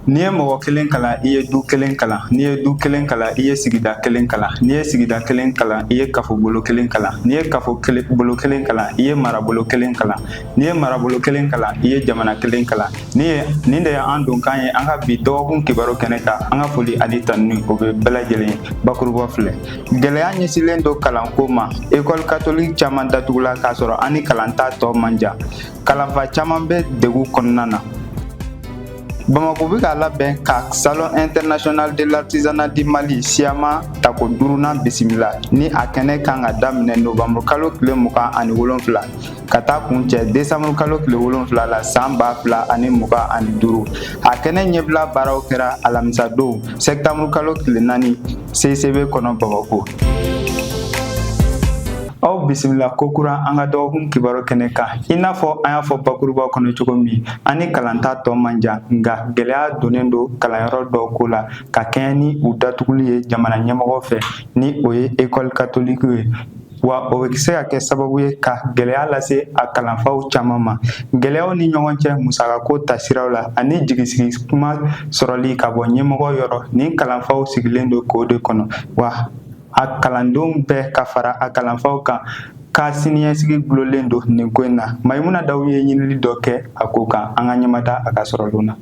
N'i ye mɔgɔ kelen kalan, i ye du kelen kalan. N'i ye du kelen kalan, i ye sigida kelen kalan. N'i ye sigida kelen kalan, i ye kafobolo kelen kalan. N'i ye kafo bolo kelen kalan, i ye marabolo kelen kalan. N'i ye marabolo kelen kalan, i ye jamana kelen kalan. Ni ye nin de ye an donkan ye an ka bi dɔgɔkun kibaru kɛnɛ kan. An ka foli ani tanuni, o bɛ bɛɛ lajɛlen ye. Bakuruba filɛ, gɛlɛya ɲɛsinlen don kalanko ma. Ekɔli katoliki caman datugula k'a sɔrɔ an ni kalanta tɔ man jan. Kalanfa caman bɛ degun kɔnɔna na. Bamako bɛ k'a labɛn ka Salon international de l'artisanat du Mali, SIAMA, tako duurunan bisimila, ni a kɛnɛ kan ka daminɛ novembre kalo tile 27 ka taa kuncɛ décembre kalo tile 7 la san 2025. A kɛnɛ ɲɛbila baaraw kɛra alamisadon septembre kalo tile 4 CICB kɔnɔ Bamako. Aw bisimila kokura an ka dɔgɔkun kibaru kɛnɛ kan. I n'a fɔ an y'a fɔ bakuruba kɔnɔ cogo min, an ni kalanta tɔ man jan, nka gɛlɛya donnen don kalanyɔrɔ dɔw ko la ka kɛɲɛ ni u datuguli ye jamana ɲɛmɔgɔ fɛ, ni o ye ekɔli katoliki ye. Wa o bɛ se ka kɛ sababu ye ka gɛlɛya lase a kalanfaw caman ma. Gɛlɛyaw ni ɲɔgɔn cɛ musakako tasiraw la ani jigisigi kuma sɔrɔli ka bɔ ɲɛmɔgɔ yɔrɔ, nin kalanfaw sigilen don k'o de kɔnɔ. Wa a kalandenw bɛɛ ka fara a kalanfaw kan ka siniɲɛsigi gulonlen don nin ko in na. Mayimuna Daw ye ɲinili dɔ kɛ a ko kan. An ka ɲɛmada a ka sɔrɔlon na.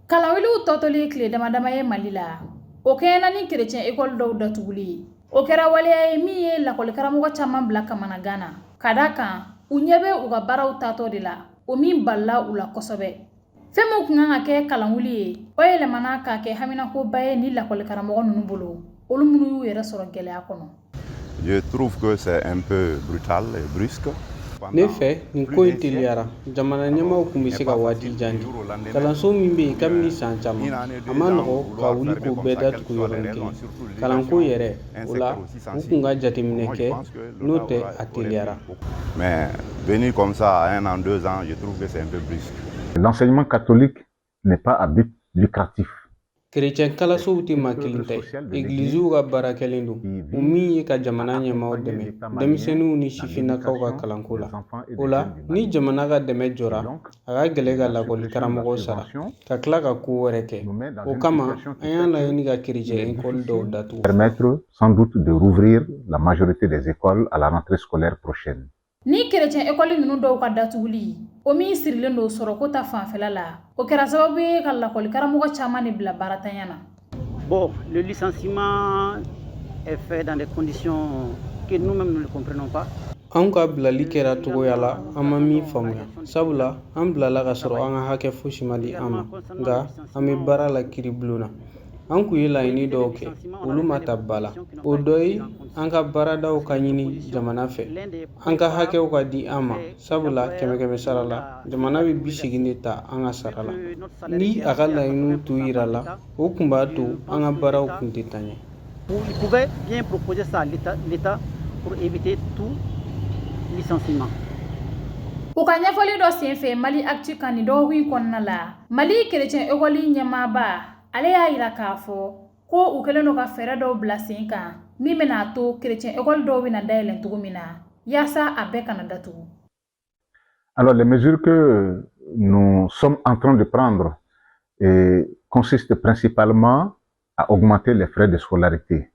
Kalanwuliw tɔtɔli tile dama dama ye Mali la, o kɛɲɛna ni kerecɛn ekɔli dɔw datuguli ye. O kɛra waleya ye min ye lakɔlikaramɔgɔ caman bila kamanagan na, ka da kan u ɲɛ bɛ u ka baaraw taatɔ de la, o min balila u la kosɛbɛ. Fɛn min tun kan ka kɛ kalanwuli ye, o yɛlɛmana k'a kɛ haminakoba ye ni lakɔlikaramɔgɔ ninnu bolo, olu minnu y'u yɛrɛ sɔrɔ gɛlɛya kɔnɔ. Je trouve que c'est un peu brutal et brusque. Ne fɛ, nin ko in teliyara. Jamana ɲɛmaaw tun bɛ se ka waati jan di. Kalanso min bɛ yen kabini san caman, a ma nɔgɔ ka wuli k'o bɛɛ datugu yɔrɔnin kelen. Kalanko yɛrɛ, o la, u tun ka jateminɛ kɛ, n'o tɛ a teliyara. Mais venir comme ça à un an, 2 ans, je trouve que c'est un peu brusque. L'enseignement catholique n'est pas à but lucratif. Kerecɛn kalansow tɛ maa kelen ta ye. Egiliziw ka baara kɛlen don, o min ye ka jamana ɲɛmaaw dɛmɛ denmisɛnninw ni sifinnakaw ka kalanko la. O la, ni jamana ka dɛmɛ jɔra, a ka gɛlɛn ka lakɔli karamɔgɔw sara ka tila ka ko wɛrɛ kɛ. O kama, an y'a laɲini ka kerecɛn ekɔli dɔw datugu. Permettre sans doute de rouvrir la majorité des écoles à la rentrée scolaire prochaine. Ni kerecɛn ekɔli ninnu dɔw ka datuguli, o min sirilen don sɔrɔko ta fanfɛla la, o kɛra sababu ye ka lakɔli karamɔgɔ caman de bila baaratanya na. Bon, le licenciement est fait dans des conditions que nous-mêmes nous ne comprenons pas. Anw ka bilali kɛra cogoya la an ma min faamuya, sabula an bilala ka sɔrɔ an ka hakɛ fosi ma di an ma, nka an bɛ baara la kiiribulon na. An kun ye laɲini dɔw kɛ, olu ma ta ba la. O dɔ ye an ka baaradaw ka ɲini jamana fɛ, an ka hakɛw ka di an ma, sabula kɛmɛ kɛmɛ sara la, jamana bɛ 80 de ta an ka sara la. Ni a ka laɲiniw tun yira la, o tun b'a to an ka baaraw tun tɛ taa ɲɛ. Il pouvait bien proposer ça à l'État pour éviter tout licenciement. U ka ɲɛfɔli dɔ senfɛ Mali Actu kan nin dɔgɔkun in kɔnɔna la, Mali kerecɛn ekɔli ɲɛmaaba, ale y'a yira k'a fɔ ko u kɛlen don ka fɛɛrɛ dɔw bila sen kan min bɛna to kerecɛn ekɔli dɔw bɛna dayɛlɛn cogo min na, yaasa a bɛɛ kana datugu. Alors, les mesures que nous sommes en train de prendre consistent principalement à augmenter les frais de scolarité.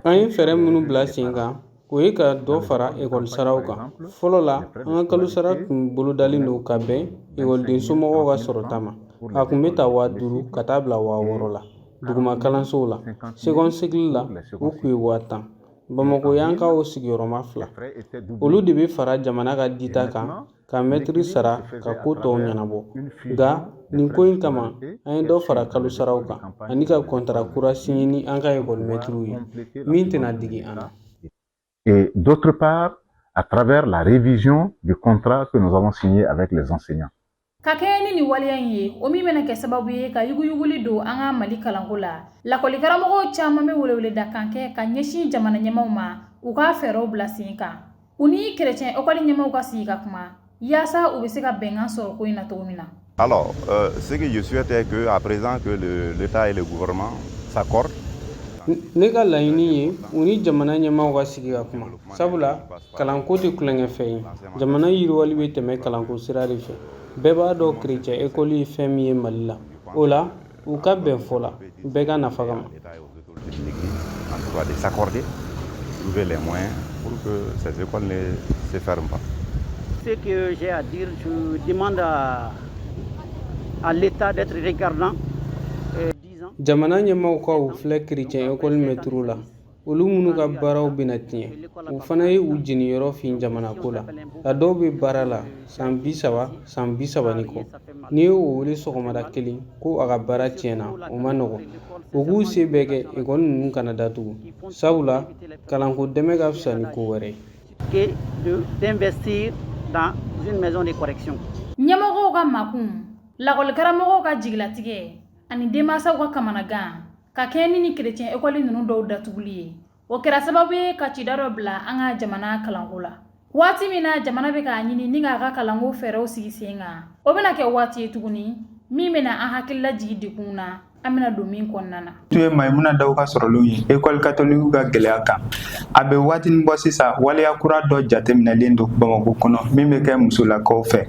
An ye fɛɛrɛ minnu bila sen kan, o ye ka dɔ fara ekɔli saraw kan. Fɔlɔ la, an ka kalo sara tun bolodalen don ka bɛn ekɔliden somɔgɔw ka sɔrɔta ma. A tun bɛ ta 5000 ka taa bila 6000 la duguma kalansow la. Second cycle la, o tun ye 10,000. Bamakɔ y'an ka o sigiyɔrɔma fila, olu de bɛ fara jamana ka dita kan ka mɛtiri sara ka ko tɔw ɲɛnabɔ. Nka nin ko in kama, an ye dɔ fara kalo saraw kan ani ka kɔntara kura signé ni an ka ekɔli mɛtiriw ye min tɛna digi an na. Et d'autre part, à travers la révision du contrat que nous avons signé avec les enseignants. Ka kɛɲɛ ni nin waleya in ye, o min bɛna kɛ sababu ye ka yuguyuguli don an ka Mali kalanko la, lakɔlikaramɔgɔw caman bɛ weleweledakan kɛ ka ɲɛsin jamana ɲɛmaw ma, u k'a fɛɛrɛw bila sen kan, u ni kerecɛn ekɔli ɲɛmaw ka sigi ka kuma yaasa u bɛ se ka bɛnkan sɔrɔ ko in na cogo min na. Alors, ce que je souhaite est que, à présent, que l'État et le gouvernement s'accordent. Ne ka laɲini ye u ni jamana ɲɛmaaw ka sigi ka kuma, sabula kalanko tɛ tulonkɛfɛn ye. Jamana yiriwali bɛ tɛmɛ kalanko sira de fɛ. Bɛɛ b'a dɔn kerecɛn ekɔli ye fɛn min ye Mali la. O la, u ka bɛn fɔ la bɛɛ ka nafa kama. En tout cas de s'accorder, trouver les moyens pour que ces écoles ne se ferment pas. Ce que j'ai à dire, je demande à l'État d'être regardant. Jamana ɲɛmaaw ka u filɛ kerecɛn ekɔli mɛtiriw la, olu minnu ka baaraw bɛna tiɲɛ. U fana ye u jeniyɔrɔ fin jamana ko la. A dɔw bɛ baara la san 30, san 30 ni kɔ. N'i ye o wele sɔgɔmada kelen ko a ka baara tiɲɛna, o man nɔgɔn. U k'u se bɛɛ kɛ ekɔli ninnu kana datugu, sabula kalanko dɛmɛ ka fisa ni ko wɛrɛ ye. D'investir dans une maison de correction. Ɲɛmɔgɔw ka makun, lakɔlikaramɔgɔw ka jigilatigɛ ani denmansaw ka kamanagan ka kɛɲɛ ni kerecɛn ekɔli ninnu dɔw datuguli ye, o kɛra sababu ye ka cida dɔ bila an ka jamana kalanko la. Waati min na jamana bɛ k'a ɲini ni k'a ka kalanko fɛɛrɛw sigi sen kan, o bɛna kɛ waati ye tuguni min bɛna an hakilila jigin degun na an bɛna don min kɔnɔna na. Tun ye Mayimuna Daw ka sɔrɔlenw ye ekɔli katolikiw ka gɛlɛya kan. A bɛ waatinin bɔ sisan, waleya kura dɔ jateminɛlen don Bamakɔ kɔnɔ min bɛ kɛ musolakaw fɛ.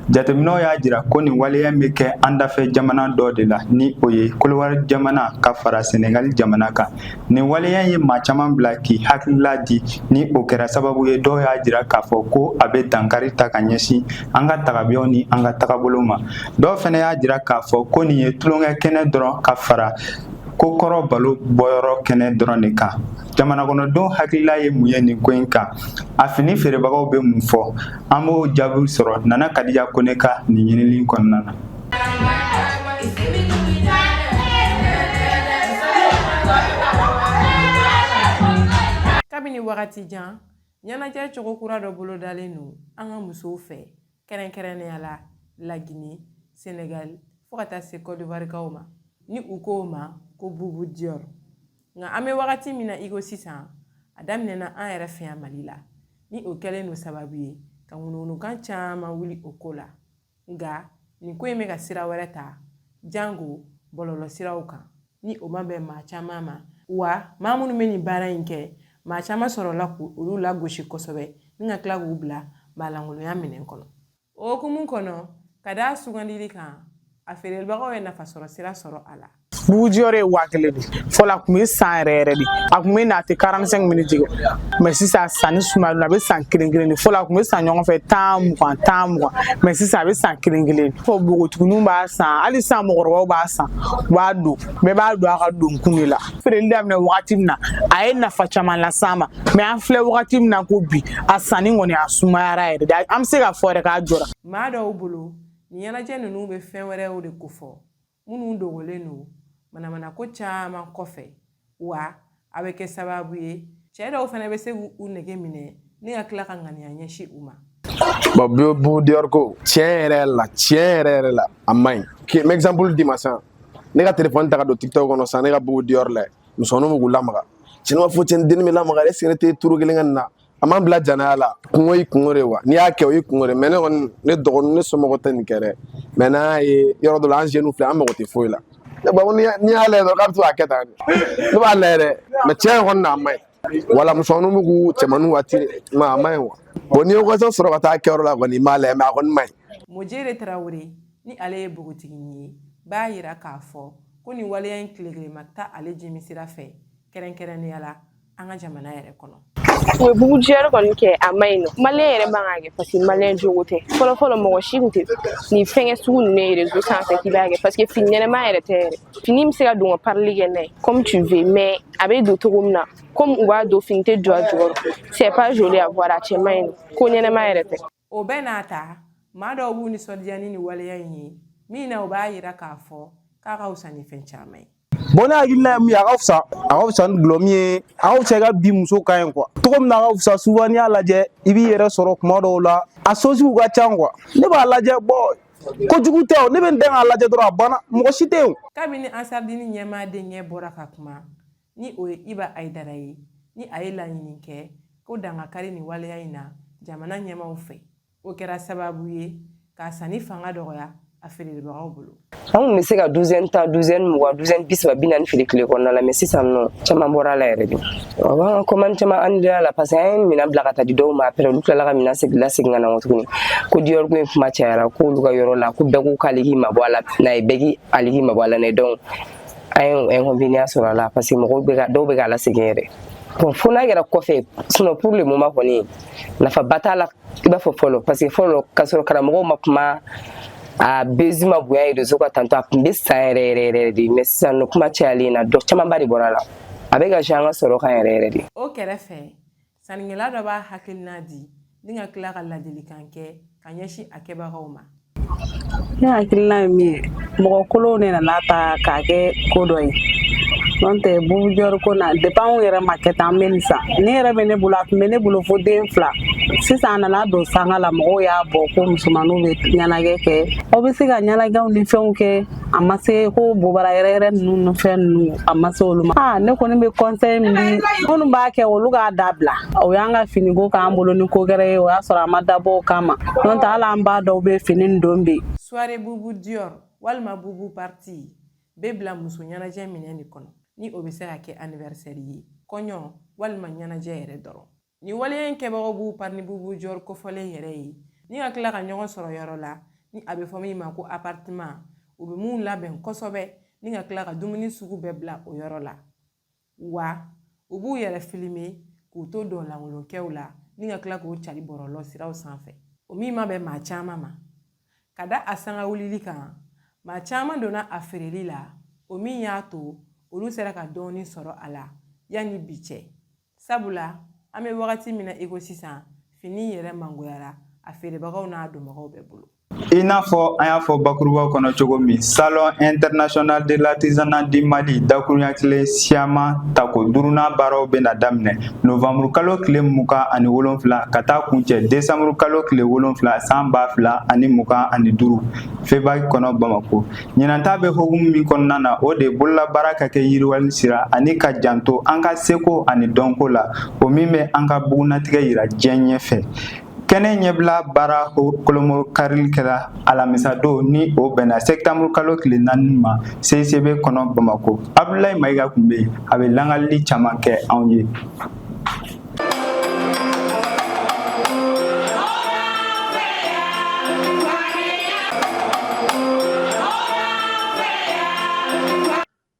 Jateminɛw y'a jira ko nin waleya bɛ kɛ an dafɛ jamana dɔ de la, ni o ye Kolowari jamana ka fara Senegali jamana kan. Nin waleya ye maa caman bila k'i hakilila di, ni o kɛra sababu ye dɔw y'a jira k'a fɔ ko a bɛ dankari ta ka ɲɛsin an ka tagabiyaw ni an ka tagabolo ma. Dɔw fana y'a jira k'a fɔ ko nin ye tulonkɛ kɛnɛ dɔrɔn ka fara ko kɔrɔ balo bɔyɔrɔ kɛnɛ dɔrɔn de kan. Jamana kɔnɔdenw hakilila ye mun ye nin ko in kan? A fini feerebagaw bɛ mun fɔ? An b'o jaabiw sɔrɔ Nana Kadija Kone ka nin ɲinili kɔnɔna na. Kabini wagati jan, ɲɛnajɛ cogo kura dɔ bolodalen don an ka musow fɛ, kɛrɛnkɛrɛnnenya la Lagine, Senegal fo ka taa se Côte d'Ivoirekaw ma, ni u k'o ma ko Boubou Dior. Nka an bɛ wagati min na i ko sisan, a daminɛna an yɛrɛ fɛ yan Mali la, ni o kɛlen don sababu ye ka ŋunuŋunukan caman wuli o ko la. Nka nin ko in bɛ ka sira wɛrɛ ta, jango bɔlɔlɔsiraw kan, ni o ma bɛn maa caman ma. Wa maa minnu bɛ nin baara in kɛ, maa caman sɔrɔla k'olu lagosi kosɛbɛ ni ka tila k'u bila maalankolonya minɛn kɔnɔ. O hukumu kɔnɔ, ka da sugandili kan, a feerebagaw ye nafasɔrɔ sira sɔrɔ a la. Boubou Dior ye 1000 de. Fɔlɔ a tun bɛ san yɛrɛ yɛrɛ de, a tun bɛ na a tɛ 45 minutes kɛ, mais sisan sanni sumayalen, a bɛ san kelen kelen de. Fɔlɔ a tun bɛ san ɲɔgɔn fɛ 10, 20, 10, 20, mais sisan a bɛ san kelen kelen. Fɔ npogotigininw b'a san, hali sisan mɔgɔkɔrɔbaw b'a san, u b'a don, bɛɛ b'a don a ka donkun de la. Feereli daminɛ wagati min na, a ye nafa caman las'an ma, mais an filɛ wagati min na ko bi, a sanni kɔni a sumayara yɛrɛ de, an bɛ se k'a fɔ yɛrɛ k'a jɔra. Maa dɔw bolo, nin ɲɛnajɛ ninnu bɛ fɛn wɛrɛw de kofɔ minnu dogolen don manamanako caman kɔfɛ, wa a bɛ kɛ sababu ye cɛ dɔw fana bɛ se k'u nege minɛ ni ka tila ka ŋaniya ɲɛsin u ma. Bon, Boubou Dior ko, tiɲɛ yɛrɛ la, tiɲɛ yɛrɛ yɛrɛ la, a man ɲi. N bɛ exemple d'i ma sisan. Ne ka téléphone ta ka don TikTok kɔnɔ sisan, ne ka Boubou Dior lajɛ, musomaninw bɛ k'u lamaga. Cɛ, ne b'a fɔ cɛ, nin dennin bɛ lamaga, est ce que ne tɛ turu kelen kɛ nin na? A m'an bila janaya la. Kungo y'i kungo de wa, n'i y'a kɛ, o y'i kungo de. Mais ne kɔni, ne dɔgɔnin, ne somɔgɔw tɛ nin kɛ dɛ. Mais n'an y'a ye yɔrɔ dɔ la, an jeunes filɛ, an mago tɛ foyi la. Ne ba ko n'i y'a lajɛ dɔrɔn k'a bɛ to k'a kɛ tan, ne b'a lajɛ dɛ. Mais tiɲɛ kɔni na, a man ɲi. Wala musomaninw bɛ k'u cɛmaninw attirer, mais a man ɲi wa. Bon, n'i ye occasion sɔrɔ ka taa kɛyɔrɔ la kɔni, i m'a lajɛ, mais a kɔni man ɲi. Mojere Tarawele, ni ale ye npogotiginin ye, b'a yira k'a fɔ ko nin waleya in tile kelen ma taa ale jimi sira fɛ, kɛrɛnkɛrɛnnenya la an ka jamana yɛrɛ kɔnɔ. U ye Boubou Dior kɔni kɛ, a ma ɲi nɔ. Maliyɛn yɛrɛ man k'a kɛ, parce que maliyɛn jogo tɛ. Fɔlɔ fɔlɔ, mɔgɔ si tun tɛ nin fɛnkɛ sugu ninnu ye réseau sanfɛ k'i b'a kɛ, parce que fini ɲɛnɛma yɛrɛ tɛ yɛrɛ. Fini bɛ se ka don ka parili kɛ n'a ye comme tu veux, mais a bɛ don cogo min na, comme u b'a don, fini tɛ jɔ a jukɔrɔ, c'est pas joli à voir. A cɛ man ɲi nɔ, ko ɲɛnɛma yɛrɛ tɛ. O bɛɛ n'a ta, maa dɔw b'u nisɔndiya ni nin waleya in ye min na, u b'a yira k'a fɔ k'a ka fisa ni fɛn caman ye. Bon, ne hakilina ye min ye, a ka fisa, a ka fisa ni dɔlɔ min ye, a ka fisa i ka bi muso kan ye quoi. Cogo min na a ka fisa, souvent n'i y'a lajɛ, i b'i yɛrɛ sɔrɔ kuma dɔw la, a sosiw ka ca quoi. Ne b'a lajɛ, bon, kojugu tɛ o, ne bɛ n dɛn k'a lajɛ dɔrɔn, a banna, mɔgɔ si tɛ yen. Kabini Ansardini ɲɛmaa denkɛ bɔra ka kuma, ni o ye Iba Ayidara ye, ni a ye laɲini kɛ ko dankari nin waleya in na jamana ɲɛmaaw fɛ, o kɛra sababu ye k'a sanni fanga dɔgɔya. a feerebagaw bolo. An kun bɛ se ka douzaine 10, douzaine 20, douzaine 30, 40 feere tile kɔnɔna la, mais sisan nɔ, caman bɔra a la yɛrɛ de. O b'an ka commande caman annulé a la, parce que an ye minɛn bila ka taa di dɔw ma, après olu tilala ka minɛn segin lasegin ka na tuguni ko Dior ko in kuma cayara, k'olu ka yɔrɔ la, ko bɛɛ ko k'ale k'i mabɔ a la n'a ye, bɛɛ k'i ale k'i mabɔ a la n'a ye. Donc an ye inconvénient sɔrɔ a la, parce que mɔgɔw bɛ ka dɔw bɛ k'a lasegin yɛrɛ. Bon, fo n'a kɛra kɔfɛ, sinon pour le moment kɔni, nafaba t'a la i b'a fɔ fɔlɔ, parce que fɔlɔ, k'a sɔrɔ karamɔgɔw ma kuma, a buzz ma bonya réseau kan tantôt, a tun bɛ san yɛrɛ yɛrɛ yɛrɛ de. Mais sisan nɔ, kuma cayalen na, dɔ camanba de bɔra a la, a bɛ ka jouer an ka sɔrɔ kan yɛrɛ yɛrɛ de. O kɛrɛfɛ, sannikɛla dɔ b'a hakilina di ni ka tila ka ladilikan kɛ ka ɲɛsin a kɛbagaw ma. Ne hakilina ye min ye, mɔgɔ kolonw de nana ta k'a kɛ ko dɔ ye, n'o tɛ Boubou Dior ko na, depuis anw yɛrɛ ma kɛ tan, an bɛ nin san. Ne yɛrɛ bɛ ne bolo, a tun bɛ ne bolo fo den 2. Sisan a nana don sanga la, mɔgɔw y'a bɔ ko musomaninw bɛ ɲɛnajɛ kɛ, aw bɛ se ka ɲɛnajɛw ni fɛnw kɛ. A ma se ko bobara yɛrɛ yɛrɛ ninnu ni fɛn ninnu, a ma se olu ma. Aa, ne kɔni bɛ conseil min di minnu b'a kɛ, olu k'a dabila. O y'an ka finiko k'an bolo ni ko gɛrɛ ye, o y'a sɔrɔ a ma dabɔ o kama, n'o tɛ hali an ba dɔw bɛ fini don bi. Soirée Boubou Dior walima Boubou Party bɛ bila muso ɲɛnajɛ minɛn de kɔnɔ, ni o bɛ se ka kɛ anniversaire ye, kɔɲɔ walima ɲɛnajɛ yɛrɛ dɔrɔn. Ni waleya in kɛbagaw b'u pari ni Boubou Dior kofɔlen yɛrɛ ye, ni ka tila ka ɲɔgɔn sɔrɔ yɔrɔ la ni a bɛ fɔ min ma ko appartement, u bɛ mun labɛn kosɛbɛ, ni ka tila ka dumuni sugu bɛɛ bila o yɔrɔ la. Wa u b'u yɛrɛ filmer k'u to dɔn lankolonkɛw la, ni ka tila k'o cari bɔlɔlɔ siraw sanfɛ, o min ma bɛn maa caman ma. Ka da a sanga wulili kan, maa caman donna a feereli la, o min y'a to olu sera ka dɔɔni sɔrɔ a la yanni bi cɛ. Sabula an bɛ wagati min na i ko sisan, fini yɛrɛ mangoyara a feerebagaw n'a donbagaw bɛɛ bolo. I n'a fɔ an y'a fɔ bakurubaw kɔnɔ cogo min, Salon international de l'artisanat du Mali dakurunya kelen SIAMA tako duurunan baaraw bɛna daminɛ novembre kalo tile 27 ka taa kuncɛ décembre kalo tile 7 san 2025 FEBAK kɔnɔ Bamako. Ɲinan ta bɛ hokumu min kɔnɔna na, o de ye bololabaara ka kɛ yiriwali sira ani ka janto an ka seko ani dɔnko la, o min bɛ an ka bugunnatigɛ yira diɲɛ ɲɛfɛ. Kɛnɛ ɲɛbila baara kolomo karili kɛra alamisa don, ni o bɛnna septembre kalo tile 4 ma, CICB kɔnɔ Bamako. Abdoulaye Mayiga tun bɛ yen, a bɛ langalili caman kɛ anw ye.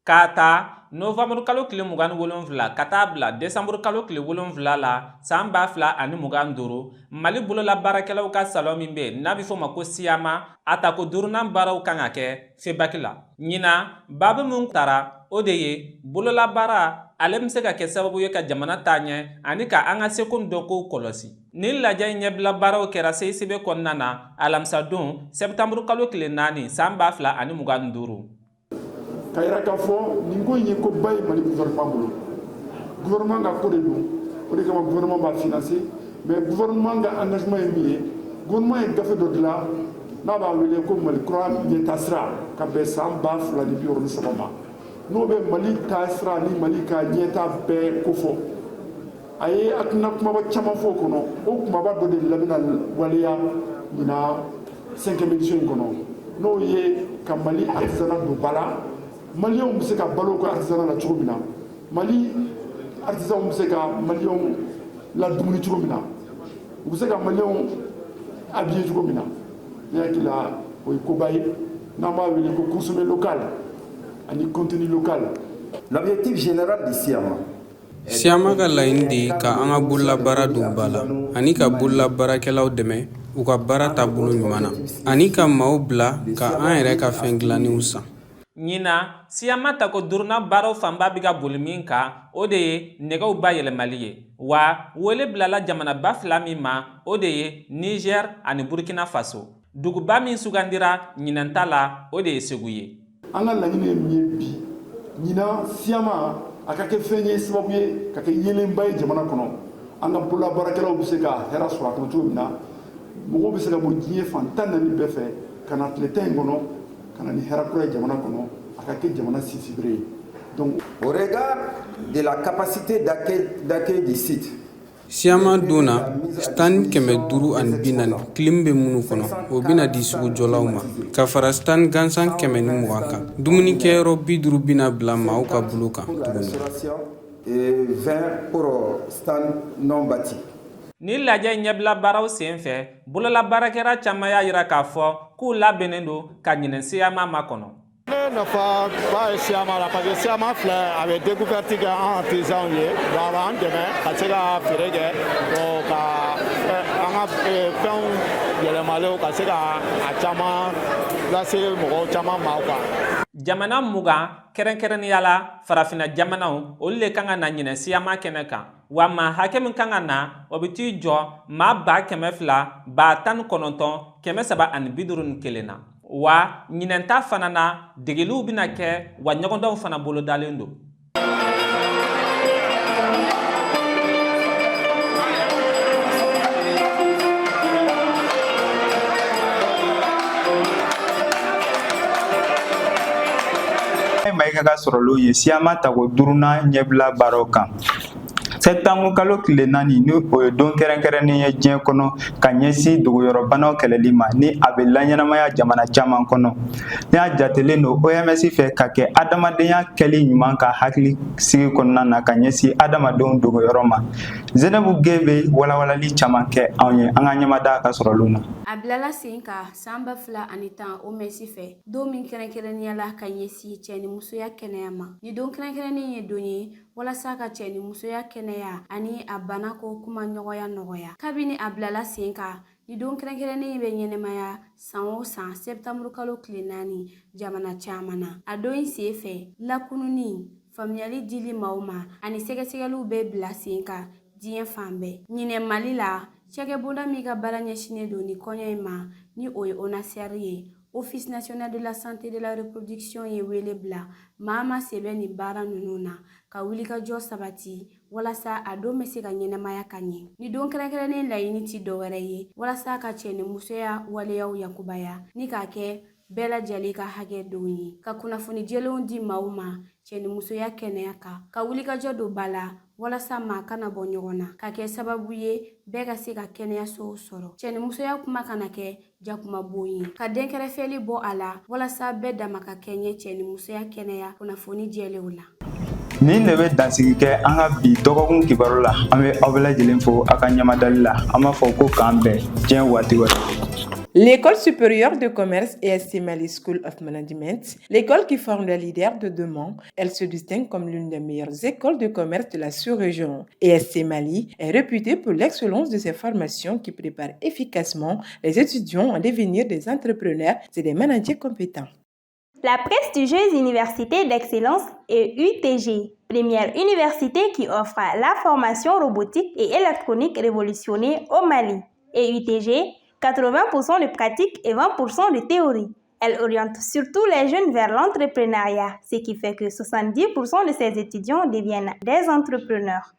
K'a ta novanburu kalo tile 27 ka taa bila desanburu kalo tile 7 la san 2025, Mali bololabaarakɛlaw ka salon min bɛ n'a bɛ fɔ o ma ko SIAMA, a tako duurunan baaraw kan ka kɛ FEBAK la. Ɲinan, baabu min tara, o de ye bololabaara, ale bɛ se ka kɛ sababu ye ka jamana taa ɲɛ ani ka an ka seko ni dɔnkow kɔlɔsi. Nin lajɛ in ɲɛbila baaraw kɛra CICB kɔnɔna na alamisadon sɛtanburu kalo tile 4 san 2025. Ka yira k'a fɔ nin ko in ye koba ye Mali gouvernement bolo. Gouvernement ka ko de don, o de kama gouvernement b'a financer. Mais gouvernement ka engagement ye min ye, gouvernement ye gafe dɔ dilan n'a b'a wele ko Mali kura ɲɛtaasira ka bɛn san 2063 ma, n'o bɛ Mali taasira ni Mali ka ɲɛta bɛɛ kofɔ. A ye hakilina kumaba caman fɔ o kɔnɔ. O kumaba dɔ de labɛnna waleya ɲinan cinquième édition in kɔnɔ, n'o ye ka Mali artisanat don ba la, maliyɛnw bɛ se ka balo u ka artisanat la cogo min na, Mali artisanw bɛ se ka maliyɛnw ladumuni cogo min na, u bɛ se ka maliyɛnw habiller cogo min na. Ne hakili la, o ye koba ye n'an b'a wele ko consommer local ani contenu local. L'objectif général du SIAMA SIAMA ka laɲini de ye ka an ka bololabaara don ba la ani ka bololabaarakɛlaw dɛmɛ u ka baara taabolo ɲuman na ani ka maaw bila ka an yɛrɛ ka fɛn dilannenw san. Ɲinan, SIAMA tako duurunan baaraw fanba bɛ ka boli min kan, o de ye nɛgɛw bayɛlɛmali ye. Wa wele bilala jamanaba fila min ma, o de ye Niger ani Burkina Faso. Duguba min sugandira ɲinan ta la, o de ye Segu ye. An ka laɲini ye min ye bi ɲinan SIAMA, a ka kɛ fɛn ye, sababu ye ka kɛ yeelenba ye jamana kɔnɔ, an ka bololabaarakɛlaw bɛ se ka hɛrɛ sɔrɔ a kɔnɔ cogo min na, mɔgɔw bɛ se ka bɔ diɲɛ fan 14 bɛɛ fɛ ka na tile 10 in kɔnɔ, ka na ni hɛrɛ kura ye jamana kɔnɔ, a ka kɛ jamana sinsinbere ye. Donc au regard de la capacité d'accueil du site, Siyama don na, stand 540 clim bɛ minnu kɔnɔ, o bɛna di sugujɔlaw ma, ka fara stand gansan 120 kan. Dumunikɛyɔrɔ 50 bɛna bila maaw ka bolo kan tuguni. Et 20 pour stand non bâti. Ni lajɛ ɲɛbila baaraw sen fɛ, bololabaarakɛla caman y'a yira k'a fɔ k'u labɛnnen don ka ɲinɛ siyama makɔnɔ. Ne nafa ba ye siyama la parce que siyama filɛ, a bɛ découverte kɛ an artisanw ye. Donc a b'an dɛmɛ ka se ka feere kɛ, donc ka an ka fɛnw yɛlɛmalenw ka se ka a caman lase mɔgɔw caman ma quoi. Jamana 20, kɛrɛnkɛrɛnnenya la farafinna jamanaw, olu le kan ka na ɲinɛ siyama kɛnɛ kan. Wa maa hakɛ min kan ka na, o bɛ t'i jɔ maa 209,351 na. Wa ɲinɛnta fana na, degeliw bɛna kɛ, wa ɲɔgɔndanw fana bolodalen don. Mayiga ka sɔrɔlenw ye siyama tako duurunan ɲɛbila baaraw kan. Sɛtanburu kalo tile 4, ni o ye don kɛrɛnkɛrɛnnen ye diɲɛ kɔnɔ ka ɲɛsin dogoyɔrɔbanaw kɛlɛli ma, ni a bɛ laɲɛnamaya jamana caman kɔnɔ, ni a jatelen don OMS fɛ ka kɛ adamadenya kɛli ɲuman ka hakili sigi kɔnɔna na ka ɲɛsin adamadenw dogoyɔrɔ ma. Zenabu Ge bɛ walawalali caman kɛ anw ye. An ka ɲɛmada ka sɔrɔlenw na. A bilala sen kan san 2010 OMS fɛ, don min kɛrɛnkɛrɛnnenya la ka ɲɛsin cɛ ni musoya kɛnɛya ma. Ni don kɛrɛnkɛrɛnnen ye don ye walasa ka cɛ ni musoya kɛnɛya ani a banako kuma ɲɔgɔnya nɔgɔya. Kabini a bilala sen kan, ni don kɛrɛnkɛrɛnnen bɛ ɲɛnɛmaya san o san sɛptanburu kalo tile 4 jamana caman na. A don in sen fɛ, lakununni, faamuyali dili maaw ma ani sɛgɛsɛgɛliw bɛ bila sen kan diɲɛ fan bɛɛ. Ɲinɛ Mali la, cakɛbonda min ka baara ɲɛsinnen don ni kɔɲɔ in ma, ni o ye ONASR ye, Office national de la santé de la reproduction, ye wele bila maa ma sɛbɛn ni baara ninnu na ka wulikajɔ sabati walasa a don bɛ se ka ɲɛnamaya ka ɲɛ. Ni don kɛrɛnkɛrɛnnen laɲini ti dɔwɛrɛ ye walasa ka cɛ ni musoya waleyaw yakubaya ni k'a kɛ bɛɛ lajɛlen ka hakɛ don ye, ka kunnafoni jɛlenw di maaw ma cɛ ni musoya kɛnɛya kan, ka wulikajɔ don ba la walasa maa kana bɔ ɲɔgɔn na, ka kɛ sababu ye bɛɛ ka se ka kɛnɛyasow sɔrɔ, cɛ ni musoya kuma kana kɛ jakumabon ye, ka dɛnkɛrɛfɛli bɔ a la walasa bɛɛ dama ka kɛɲɛ cɛ ni musoya kɛnɛya kunnafoni jɛlenw la. Nin de bɛ dansigi kɛ an ka bi dɔgɔkun kibaru la. An bɛ aw bɛɛ lajɛlen fo aw ka ɲɛmadali la. An b'a fɔ ko k'an bɛn diɲɛ waati wɛrɛ. L'école supérieure de commerce ESC Mali School of Management, l'école qui forme les leaders de demain, elle se distingue comme l'une des meilleures écoles de commerce de la sous-région. ESC Mali est réputée pour l'excellence de ses formations qui préparent efficacement les étudiants à devenir des entrepreneurs et des managers compétents. La prestigieuse université d'excellence est UTG, première université qui offre la formation robotique et électronique révolutionnée au Mali. Et UTG, 80% de pratique et 20% de théorie. Elle oriente surtout les jeunes vers l'entrepreneuriat, ce qui fait que 70% de ses étudiants deviennent des entrepreneurs.